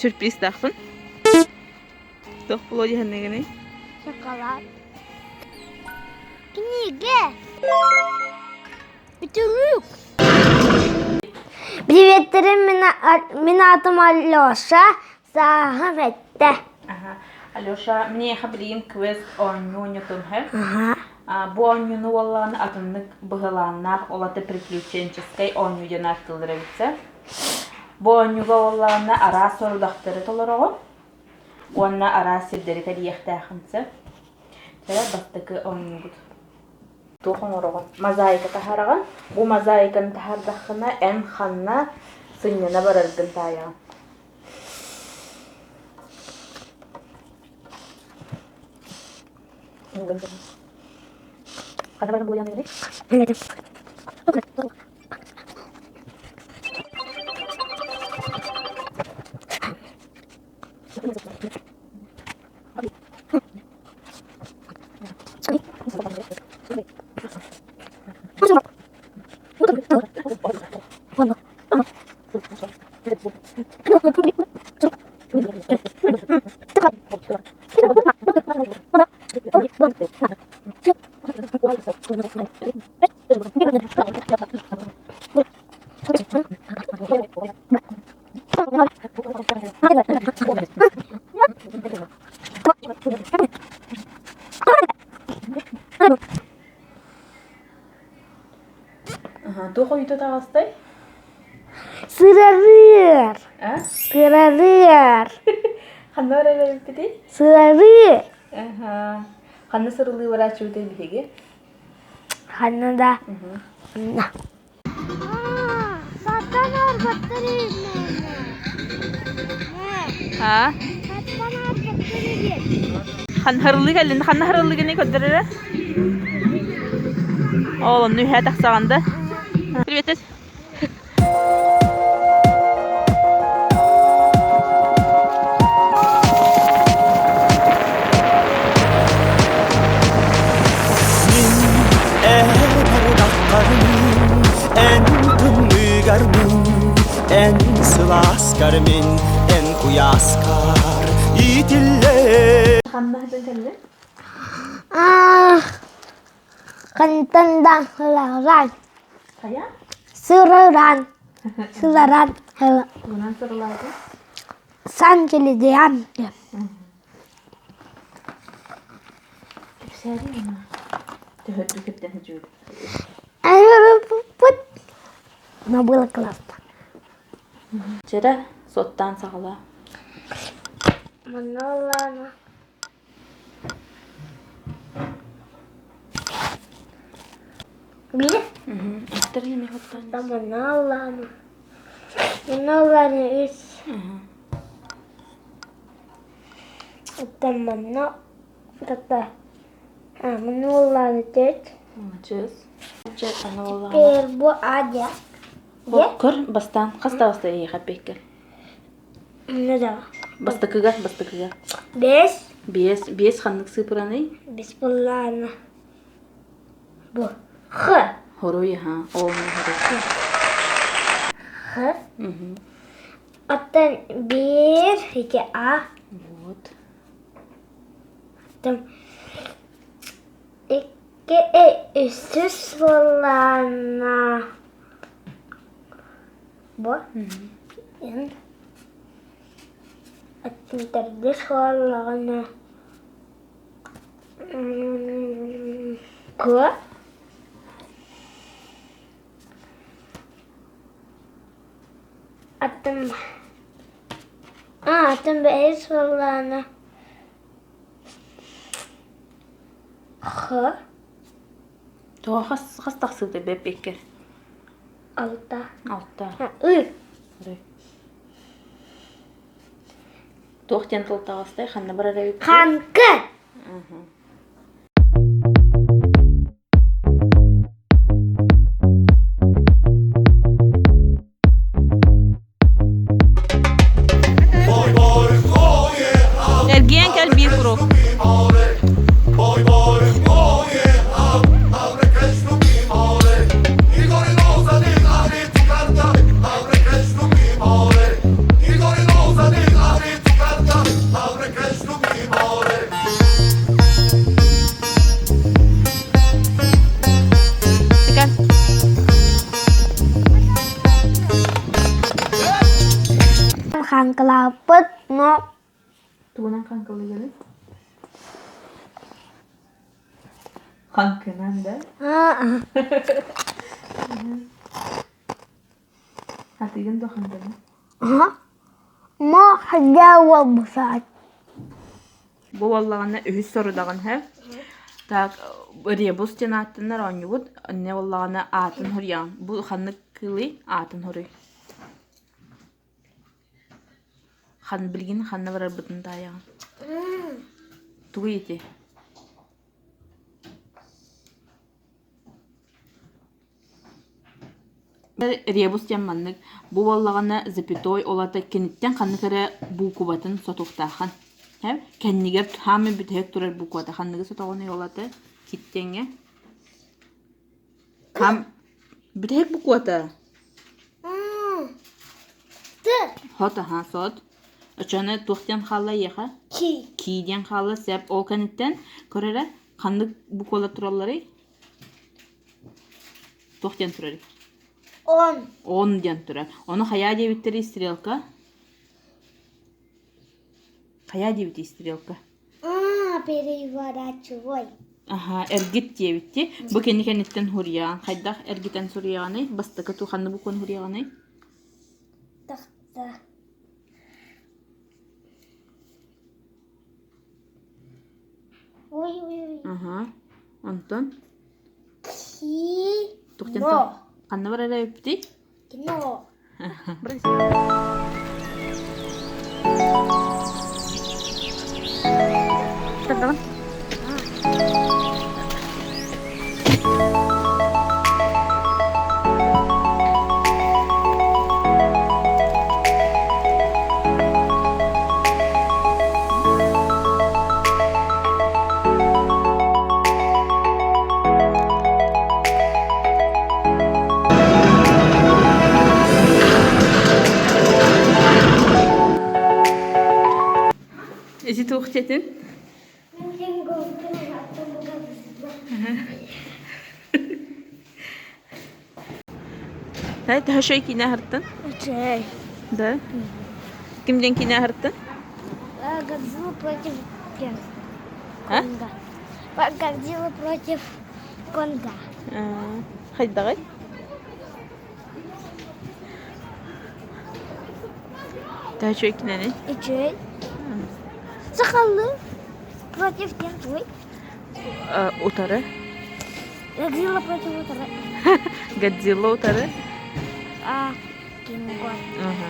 сюрпризтаахпын. Туох буолуо дьаһанныгыный? Шоколад. Книга. Үтүлүк. Приветтерим, мин аатым Алеша, сааһым эттэ. Ага. Алеша, миэхэ билигин квест оонньуу оонньотун һэ. Бу оонньууну уоллаҕына атыннык быһылааннаах, ол аты приключенческай оонньуу диэн ааттыыллар эбит Бу оонньууга уоллаҕына араас сорудахтары толороҕун уонна араас сирдэри кэрийиэхтээххин сөп. Чэ, бастакы оонньуубут. Туох оҥороҕун? Мозаика таһаараҕын. Бу мозаиканы таһаардаххына, эн ханна сынньана бараргын таайаҕын. Ханна баран буолуйаҥый? Туох ойуута таҕыстай? Сырарыар. А? Сырарыар. Ханна барар эбиппитий? Сырарыы. Аха. Ханна сырылыы барааччыбытый биһиги? Ханна да. На. А? Ханһарылыы кэллин, ханна харыллыгыный көрдөрөрө? Ол онну үһэ тахсаҕын да. Привет. Мин эр-ардахтармын, эн тымныыгармын, эн сылааскармын, эн куйааскар иитиллэ. Ханна сытан кэллиҥ? Хантан да сыларан. Хайа? Сырыран. Сыларан. Тугунан сырылаатыҥ? Сан кэлидиан. Кэпсээриҥ Төһөрдүү кирдэн сылдьыбыт? Но было классно. Чэрэ, суоттаан саҕалаа. Манна ыллаана. Биир. Манна ыллаана. Манна ыллаана үс. Оттон манна тата а манна ыллаана төрт. Молодец. Теперь бу Адя. Көр, бастаан хас таҕыста эйиэхэ эппиэккэр? Ну да. Бастакыга, бастакыга. Бэс. Биэс. Биэс ханнык сыыпыраный? Бэс буоллаана. Бу. Х. Хоруй, аха. Ол хоруй. Х. Оттон биир, ити А. Вот. Оттон икки, үсүс буоллаана. Бу. Эн Аттынтардыс буоллаҕына К Аттым А, аттым бэһис буоллаҕына Х Тоҕо хас хас тахсыыта бэппиккэр? Алта. Алта. Ы. Туох диэн тыл таҕыстай? Ханна барар эбиппит? Ханкы. Эргийэн кэл биир куруук. Хаҥкылааппыт, но Тугунан хаҥкылыыгыный? Хаҥкынан да? Хатыгын да хаҥкына? Бу буоллаҕына үһүс сорудаҕын һэ. Так, ребус диэн ааттанар оонньуубут. Инньэ буоллаҕына аатын суруйаҕын. Бу ханнык кыылый? Аатын суруй. Хан билигин ханна барарбытын таайаҕын. Тугуй ити? Ребус диэн маннык бу буоллаҕына запятой ол аата киниттэн ханнык эрэ буукубатын сотуохтааххын. Кэннигэр хаамай бүтэһик турар буукубата ханныгы сотоҕунуй ол аата киттиэҥҥэ? Хам бүтэһик буквата? Хот аһаа сот. Оччону туох диэн хаалла эйиэхэ? Кии диэн хаалла сөп. Ол кэнниттэн көр эрэ ханнык буквалар туралларый? Туох диэн турарый? Он. Он диэн турар. Ону хайаа диэбиттэрий стрелка? Хайаа диэбитий стрелка? А, переворачивай. Аһаа, эргит диэбитти. Бу кэнни кэнниттэн суруйаҕын. Хайдах эргитэн суруйаҕыный? Бастакы ту ханна букваны суруйаҕыный? Тахта. Ой, ой, ой. Аһаа. Онтон? Кино. Туох диэн ханна барар эбиппитий? Кино. Тардаҕын? Ити туох диэтин? Дай төһө киинэ аһыртын? Үчүгэй. Да? Ким диэн киинэ аһыртын? Годзилла против А? Конга. Годзилла против Конга. Хайдаҕый? Төһө үчүгэй кинини? Үчүгэй. Сахалыы против диэн тугуй? Утары. Годзилла против утары. Годзилла утары. А, Кинг Конг. Ага.